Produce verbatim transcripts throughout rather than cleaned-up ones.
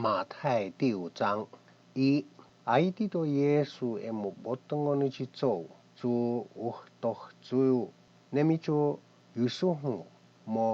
Matai ti hu chang i, aiti to Yêsu i emot bottongon i chichou, chu uhtok chuyu, nai micho yusuhu, mo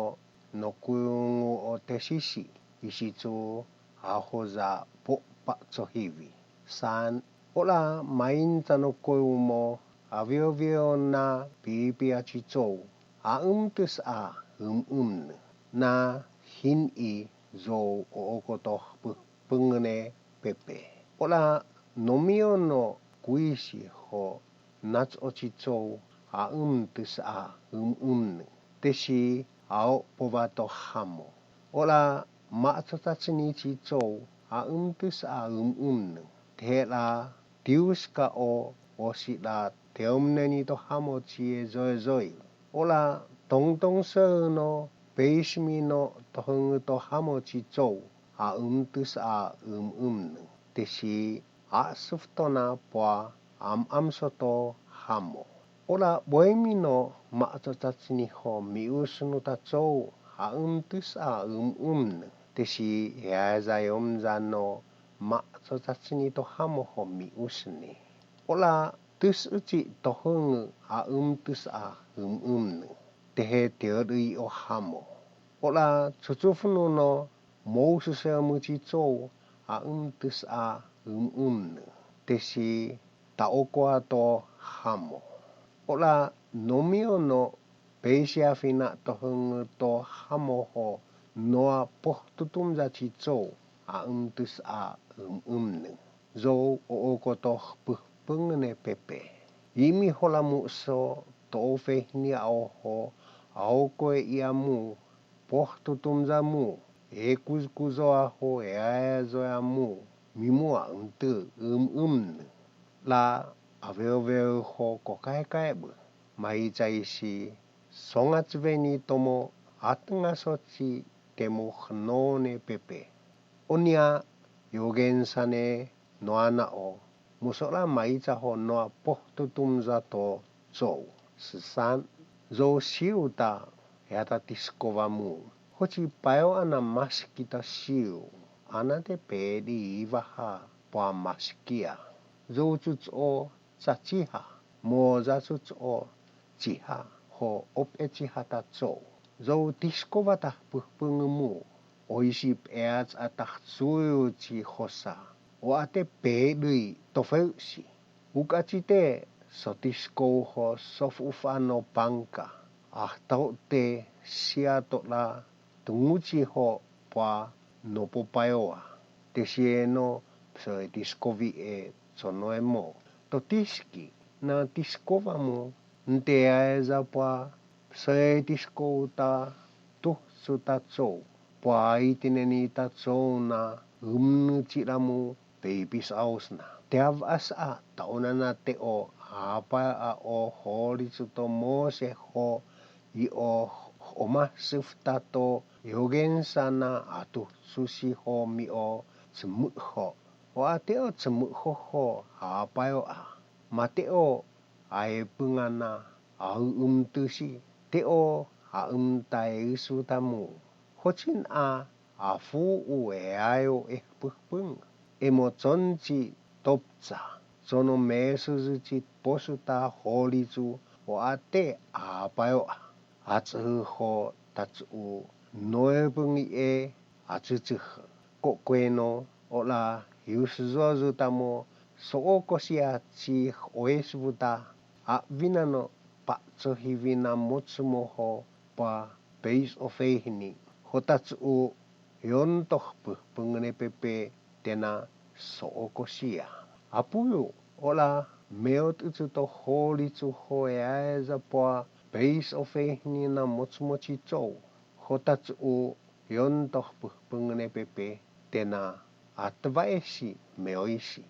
nokuyungu o tesisi, i sichu aho ya påpa' chohivi. San, ola mañaina-ku mo aviaviao na pipiha chichou, a umtusa umumnu, na hin i yo okotoh pu- pungene pepe. Ola no mio no kuisi ho nacho chichou a umtusa umumnu. Tesi ao povato hamo. Ola machochachini chichou a umtusa umumnu. Tela tiuska o osila teomneni to hamo chi e yoyoi. Ola tongtong se no peismi no tohungu to hamo chichou a umtusa umumnu. Tesi a sufto na pua am am soto hamo. Ola buemi no machochachini ho miusnu tachou a umtusa umumnu. Tesi e ayom ya no machochachini to hamo ho miusnu. Ola tusuchi tohungu a umtusa umumnu. Tehe teodu i o hamo. Ola chuchufnu no moususeomu chichou a umtusa umumnu. Tesi taokoa to hamo. Ola no mio no peisi a fina' tohungu to hamo ho noa pohtutum ya chichou a umtusa umumnu. Yo okotoh puhpungene pepe. Yimi hola muso to ofehni aoho aokoe i amu pohtutum ya mu, e kuykuyo aho e aeyo amu, mimua untu umumnu. La aviaviao ho kokaekaebu, maichaisi songachveni tomo atungasochi temo hnone pepe. Oña yogensa ne noa na'o, musola maicha ho noa pohtutum ya to chou. Sisan, yo siu ta e ata tiskova mu. Hochi payo ana maski ta siu, ana te pedi ivaha pua maskia. Yo chucho chachiha, mo ya chucho chiha, ho ope chiha ta chou. Yo tiskova ta puhpungu mu, oisi pea cha ta chuyu chi hosa, o ate pedui tofeusi. Ukachite, sotiskouho sofufano pangka, ahtaote siatola tunguchi ho pua no popayoa. Tesieno, psoe tiskovi e chonoe mo. Totiski, na tiskova mu, nte ae ya pua, psoe tiskouta tuhchu ta chou. Pua i tineni ta chou na umnuchi lamu, peipis ausna. Te avasa, taonana te o, apa a o holichu to mose ho, i o, o masufta to, yogensa na atuhchu si ho mi o, chumuho. O a te o chumuho ho, apa yo a. Ma te o, a e pungana, a umtusi. Te o, a umta e usu ta mu. Hochin a, a fu'u e ayo e puhpung. Emo chonchi topcha, chono mesusuchi posu ta holichu o ate a payo a. Achuhu ho tachuhu noe pungi e achuchuhu. Kokueno ola hiususuyu ta mo so'okosia chi oesvuta a vinano pacho hivina mochumoho pa peis ofehni. Ho tachuhu Yontok puhpungene pepe tena so'okosia. Apuyu, ola meot uchu to holichu ho e ae ya pua peis ofehni na mochmochichou. Ho tachuhu yontok puhpungene pepe tena atvaesi meoisi.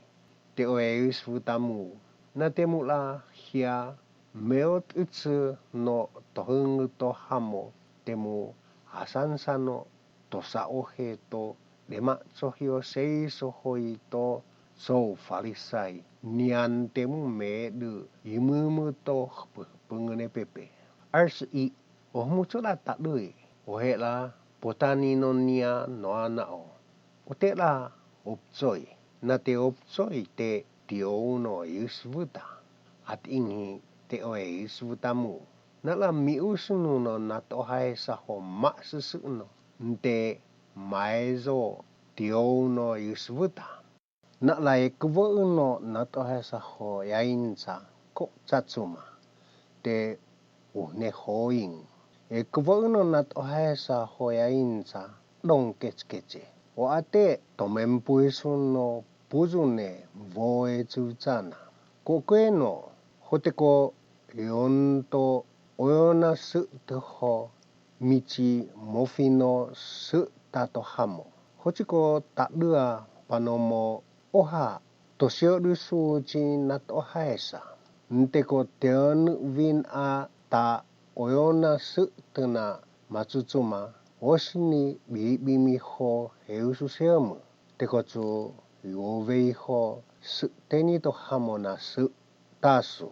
Te o eis futamu, na te mula hia meot uchu no tohungu to hamo te mu asansano to sa'ohe to demachohi o seiso hoi to sou Farisai, nian te mu medu i mumu to puhpungene pepe. Arsi i, o mucho la tadui, o hela potani no nia no anao. Ote la opchoi, na te opchoi te tiou no i esvuta. Ati ingi te o e esvuta-mu. Na la mi'usun no na'tohaisa ho ma'susu'no, nte mayo tiou no i esvuta. Na la ekuvå'u no na'tohaisa ho yainsa ko'chachuma, te hu nehong. Ekuvå'u no na'tohaisa ho yainsa dongkechekeche. Hu ate tomempuisu no puyu ne voe chuchana. Ko'ke no, hote ko ion to oyo na su'tu ho michi mofino su'ta to hamo. Hochi ko tåddua pånomao ha', to siha du suchi na'tohaisa. Nte ko tiunu' hu na'ta oyo na su'tu na machuchuma, osini bibimi ho eusu siha-mu. Te kochu i ovei ho su'teni to hamo na su' tasu.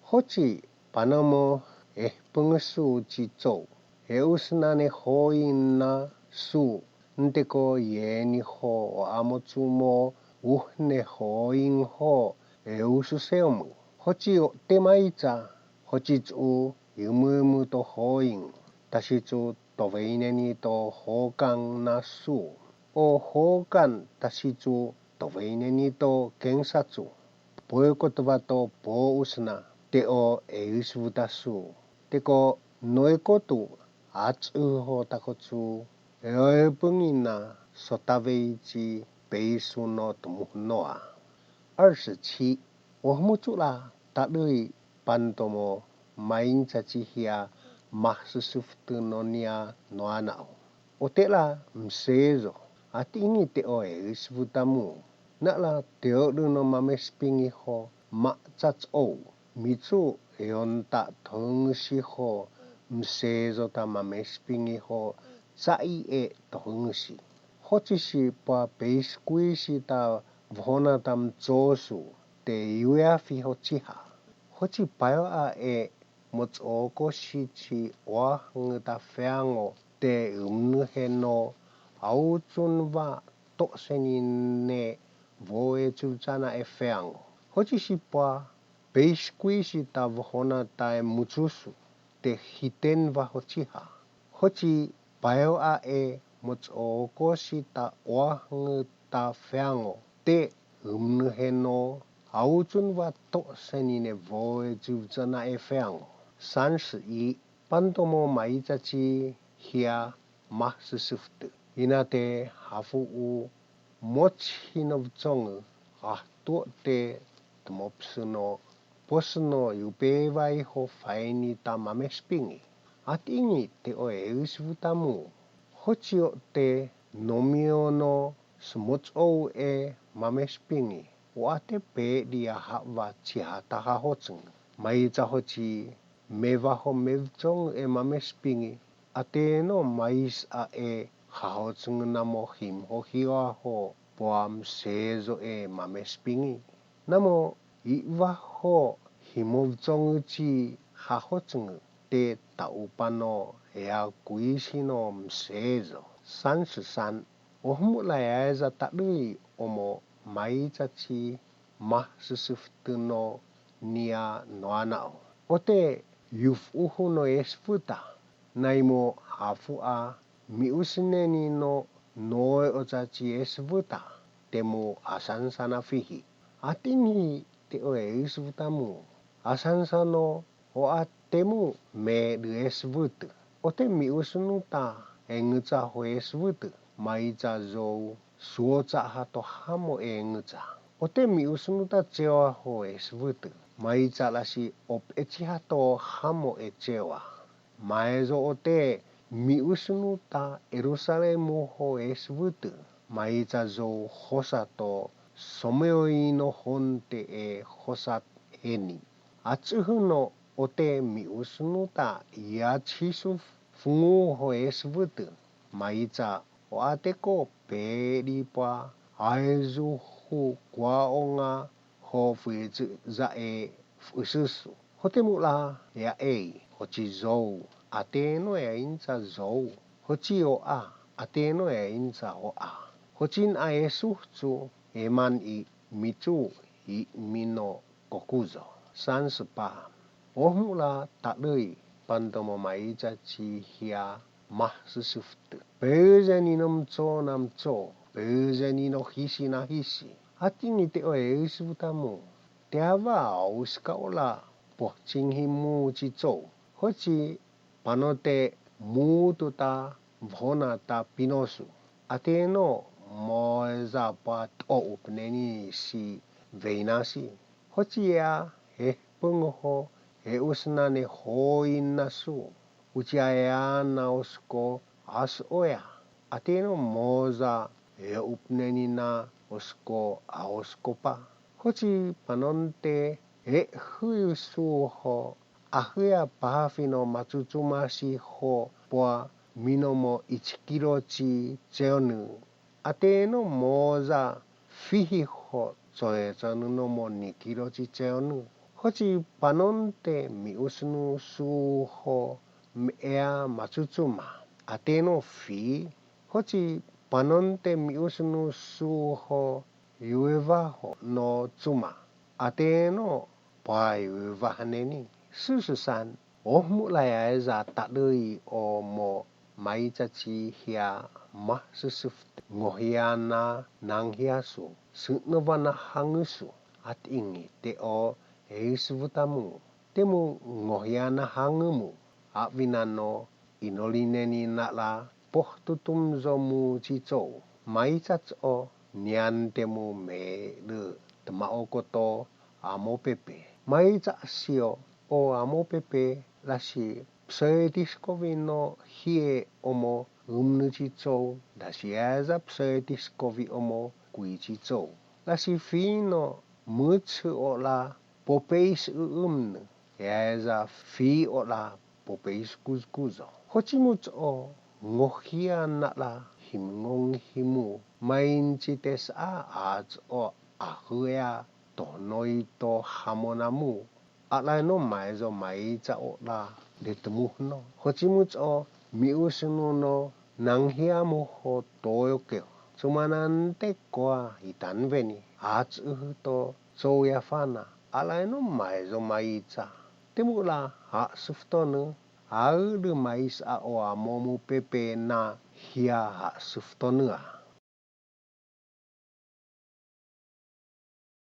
Hochi pånomao ehpungsu chi chou. E'u sinane hoin na su', nte ko ieni ho åmochumo hu nehong ho eusu siha-mu. Hochi otte maicha, hochi chu i umumu to hoin, ta sichu tofaineni to hokan na su'. O hokan ta sichu tofaineni to kensachu. Pueko to vato po usna, te o e esvuta su'. Te ko no'ekotu, ach'uho ta kochu, e o e pungina, sotave ichi, peisu no tumuhon noa. Arsi chi, o muchu la, tåddui, påntomo, maicha chi hia, masusuftu no-ña, no anao. Ote la, museyo, ati ingi te o e esvuta-mu. Na la tioddu no mamespingi ho, ma'chachou, michu, eon ta tohungesi ho, museyo ta mamespingi ho, cha'i e tohungesi. Hochi siha pua peiskuisi ta vohona ta muchosu, te iueafi ho chiha. Hochi payo ha' e mocho'okosi chi oahongge ta feango te umnuhe no, aochon va to'seni ne voe chuchana e feango. Hochi siha pua peiskuisi ta vohona ta e muchosu, te hiten va ho chiha. Hochi payo ha' e mocho'okosi ta oahongge ta feango, te umnuhe no, aochon va to'seni ne voe chuchana e feango. Sansi i, påntomo maicha chi hia masusuftu. Inate håfao mochi hinofchongu, åtto'te tumopsu no, posu no i upevai ho faini ta mamespingi. Ati ingi te o e esvuta-mu. Hochi otte nomio no sumochou e mamespingi. O ate pedi ha' va chiha ta hahochong. Maicha hochi meva ho mefchong e mamespingi. Ate no maisa e hahochong na mohim ho hiaho pua museyo e mamespingi. Namo iva ho himofchong chi hahochong te taupano e ha kuisi no museyo. Sansi san, o humu' la ya esa tåddui omo maicha chi masusuftu no-ña no anao. Ote yufhuhu no esvuta, nai mo håfa ha' mi'usineni no noe ochachi esvuta, te mo asansan ha' fihi. Ati ingi te o e esvuta-mu. Asansan no o ate mo medu esvutu. Ote mi'usun nu ta engucha ho esvutu. Maicha yo suocha ha' to hamo engucha. Ote mi'usun nu ta chewa ho esvutu. Maicha la si opechi ha' to hamo echewa. Mayo ote mi'usun nu ta erusalemu ho esvutu. Maicha yo hosa to someo'i no honte e hosa heni. Ach'uhu no ote mi'usun nu ta i achisu fungu ho esvutu. Maicha o ate ko pedi pua ayu hu kuaonga ho fuechi ya e fu'ususu. Hote mo la ya e, hochi yo, ate no ya insa yo. Hochi oha, ate no ya insa oha. Hochin aesuhcho' i man i michu i mino' kokuyo. Sansipa. Ohmula' ta'loi, pan tomo maicha' chi hia mahsusuftu. Puyeni nom cho nam cho, puyeni no hisi na hisi. Ati ngi te o e usu tamu. Te ava au ska'ola' pohching himu chi cho. Hochi pano te mutu ta vona ta pinosu. Ateno mo esa pa to upneni si veinasi. Hochi ea he pungoho he usnane ho inasu. Uchi ea na osko as oea. Ateno mo esa he upneni na osko a osko pa. Hochi panonte he hui usu ho Ahuya pahafino machuchuma si ho pua minomo ichikilo chi cheonu. Ateno moya fihi ho choe cheonu no mo nikilo chi cheonu. Hochi panonte mi usnu su ho mea machuchuma. Ateno fi. Hochi panonte mi usnu su ho yuevaho no chuma. Ateno pa yuevahaneni. Sususan, ohmulai aeya tadei o mo maicha chi hia ma susuf ngohia na nanghia su, sutnova na hangusu, atingi te o eis vutamu. Temu ngohia na hangumu, avinano, inolineni na'la, pohtutum yomu chicho, maichach o, nian temu me le, tama o koto, amo pepe. Maicha sio, o amo pepe, lasi, psoetis kovino, hie omo, umnu chicho, lasi esa psoetis kovi omo, kui chicho. Lasi fino, muchu o la, popeis u'umnu, esa fi o la popeis kuykuyo. Hochimuch o ngohia na'la himingong himu, main chites a ach o ahuea to noi to hamonamu, alaeno maeyo maicha o la de tumuhno. Hochimuch o mi usnu no nanghia mo ho toyo keo. Sumanante koa itan veni, ach uhu to Soya fana, alaeno maeyo maicha. Temula ha' suftonu, aulu mais a o amomu pepe na hia ha' suftonua.